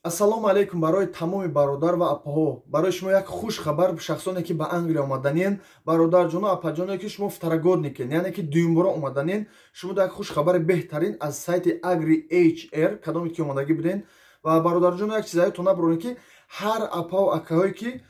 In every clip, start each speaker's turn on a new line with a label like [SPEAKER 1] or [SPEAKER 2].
[SPEAKER 1] Ассалому алайкум барои тамоми бародар ва апаҳо. Барои шумо як хуш хабар, шахсоне ки ба Англия омаданен, бародарҷону апаҷоне ки шумо второгодник ен, яъне ки дуюмбора омаданен, шумо як хуш хабари беҳтарин аз сайти Agri HR, кадоме ки омадагӣ буден. Ва бародарҷону, як чиз аётон набуред, ки ҳар апаву акаҳое ки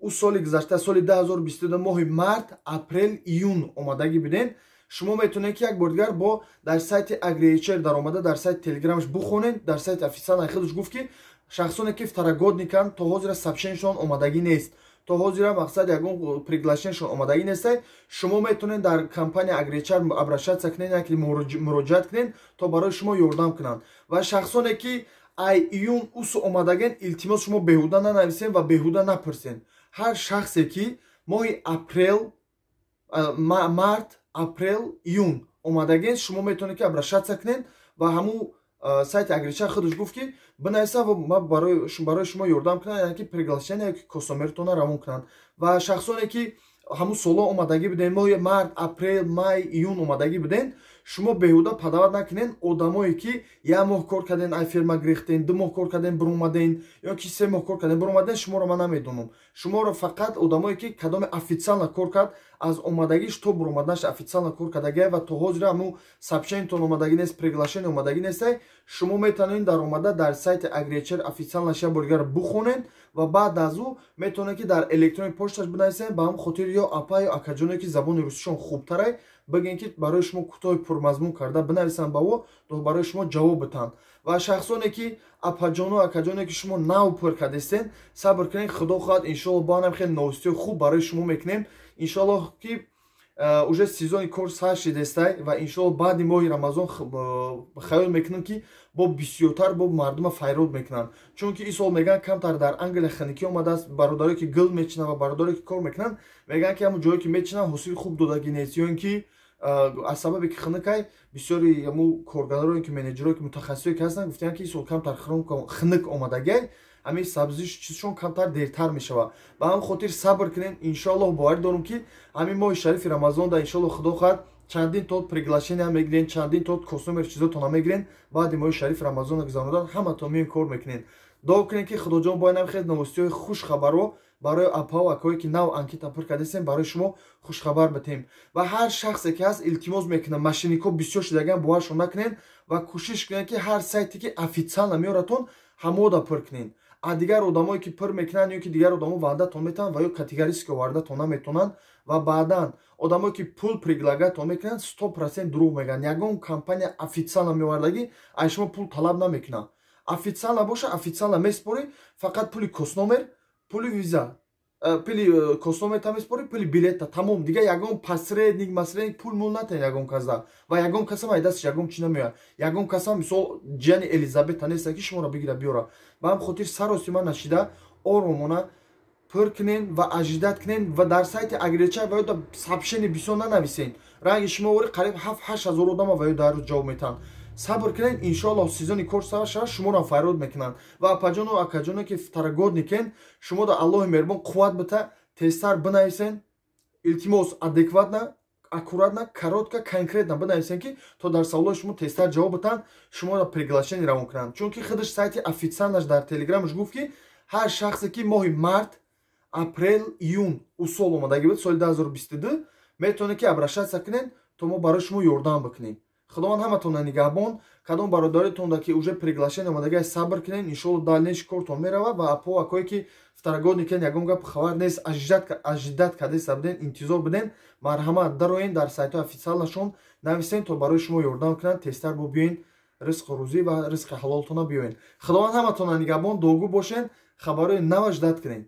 [SPEAKER 1] ӯ соли гузашта, соли 2022, моҳи март, апрел, июн омадагӣ буден, шумо метавонед ки як бор дигар бо дар сайти Agri HR даромада, дар сайти Телеграмаш бухонед. Дар сайти официально худаш гуфт, ки шахсоне ки второгодник анд, то ҳозира сообщение шон омадагӣ нест, то ҳозира, мақсад, ягон приглашение шон омадагӣ нестай, шумо метавонед дар компания Agri HR обращаться кунед, яке муроҷиат кунед, то барои шумо ёрдам кунанд. Ва шахсоне ки ай июн усу омадаген, илтимос, шумо беҳуда нанависен ва беҳуда напурсен. Ҳар шахсе ки моҳи апрел, март, апрел, июн омадаген, шумо метавонед ки обращаться кунед ва ҳамун сайти Agri HR худаш гуфт, ки бинависа ва барои шумо ёрдам кунанд, яъне ки приглашение ки COS номер тона равон кунанд. Ва шахсоне ки ҳамун соло омадагӣ буден, моҳи март, апрел, май, июн омадагӣ буден, шумо беҳуда подавать накунен. Одамое ки як моҳ кор карден, ай фирма гирифтен, 2 моҳ кор карден, биромаден, ё ки 3 моҳ кор карден, биромаден, шуморо ман намедонам. Шуморо фақат одамое ки кадоме официально кор кард, аз омадагиш то биромаданаш официально кор кардагия ва то ҳозира ҳамун сообщение тон омадагӣ нест, приглашение омадагӣ нестай, шумо метавонед даромада дар сайти Agri HR официально як бор дигар бухонед ва баъд аз ӯ метавонед ки дар электронный почта ш бинависед. Ба ҳамн хотир ё апа ё акаҷоне ки забони русишон хубтарай, бигӯен, ки барои шумо кӯтоҳи пурмазмун карда бинависанд ба ӯ, то барои шумо ҷавоб битанд. Ва шахсоне ки, апаҷону акаҷоне ки шумо нав пур кардестен, сабр кунед. Худо хоҳад, иншоалло, бо ҳанам хеле новости ҳои хуб барои шумо мекунем. Иншоаллоҳ ки уже сезони кор сар шидестай ва иншоалло баъди моҳи Рамазон хаёл мекунам, ки бо бисёртар бо мардума файрод мекунанд, чунки ин сол мегӯянд, камтар дар Англия хунукӣ омадааст. Бародарое ки гул мечинанд ва бародарое ки кор мекунанд, мегӯянд, ки ҳамун ҷое ки мечинанд, ҳосили хуб додагӣ нест, ё ин ки аз сабабе ки хунукай. Бисёри ҳамун коргарое ки, менеҷерое ки, мутахассисое ки ҳастанд, гуфтиянд, ки ин сол камтар хунук омадагиай, ҳамин сабзиш чизшон камтар дертар мешавад. Ба ҳамин хотир сабр кунед. Иншоаллоҳ, боварӣ дорам, ки ҳамин моҳи шарифи Рамазон да, иншоалло, Худо хоҳад, чандин тот приглашение мегирен, чандин тот COS номер чизотона мегирен. Баъди моҳи шарифи Рамазона гузаронидан ҳаматон меоен, кор мекунед. Дуо кунед, ки Худоҷон бояд намхел новости ҳои хушхабарро барои апаву акое ки нав анкета пур кардастем, барои шумо хушхабар битем. Ва ҳар шахсе ки ҳаст, илтимос мекунам, мошенник ҳо бисёр шудаган, боваршон накунед ва кӯшиш кунед, ки ҳар сайте ки официально меоратон, ҳамода пур кунед. А дигар одамое ки пур мекунанд ё ки дигар одамо ваъдатон метавонанд ва ё категорически овардатон наметавонанд. Ва баъдан одамое ки пул предлагать тон мекунанд, 100% дурӯғ мегӯянд. Ягон компания официально меовардагӣ аз шумо пул талаб намекунад. Официально боша, официально меспорӣ фақат пули COS номер, пули виза, пули COS номер та меспорӣ, пули билета, тамом. Дигар ягон посредник масредник пул мул натен ягон каса ва ягон касам ай дасташ ягон чи намеояд. Ягон касам мисол ҷияни Элизабета неста, ки шуморо бигира, биёра. Ба ҳам хотир саросима нашида, оромона пур кунен ва ожидать кунен. Ва дар сайти Agri HR ва ё сообщение бисёр нанависен. Ранги шумо вори қариб 7-8 ҳазор одама ва ё дар рӯз ҷавоб метаҳанд. Сабр кунед, иншоаллоҳ, сезони кор сар шавад, шуморо файрод мекунанд. Ва апаҷону акаҷоне ки второгодник ен, шумо да Аллоҳи меҳрубон қувват бита, тезтар бинависен. Илтимос, адекватно, аккуратно, коротко, конкретно бинависен, ки то дар саволои шумо тезтар ҷавоб битанд, шуморо приглашение равон кунанд. Чунки худаш сайти официально ш дар Телеграмаш гуфт, ки ҳар шахсе ки моҳи март, апрел, июн усол омадагӣ буд, соли 2022, метавонед ки обращаться кунед, то мо барои шумо ёрдам бикунем. Худованд ҳаматонро нигаҳбон. Кадом бародаритонда ки уже приглашение омадагӣ, сабр кунед, иншоалло, дальнейший кортон меравад. Ва апо акое ки второгодник ен, ягон гап хабар нест, ожидать кардеста буден, интизор буден, марҳамат, дароен, дар сайтҳои официально шон нависен, то барои шумо ёрдам кунанд. Тезтар бо биёен, ризқу рӯзӣ ва ризқи ҳалолтона биёен. Худованд ҳаматонро нигаҳбон. Дуогӯ бошен, хабарҳои нава ждать кунед.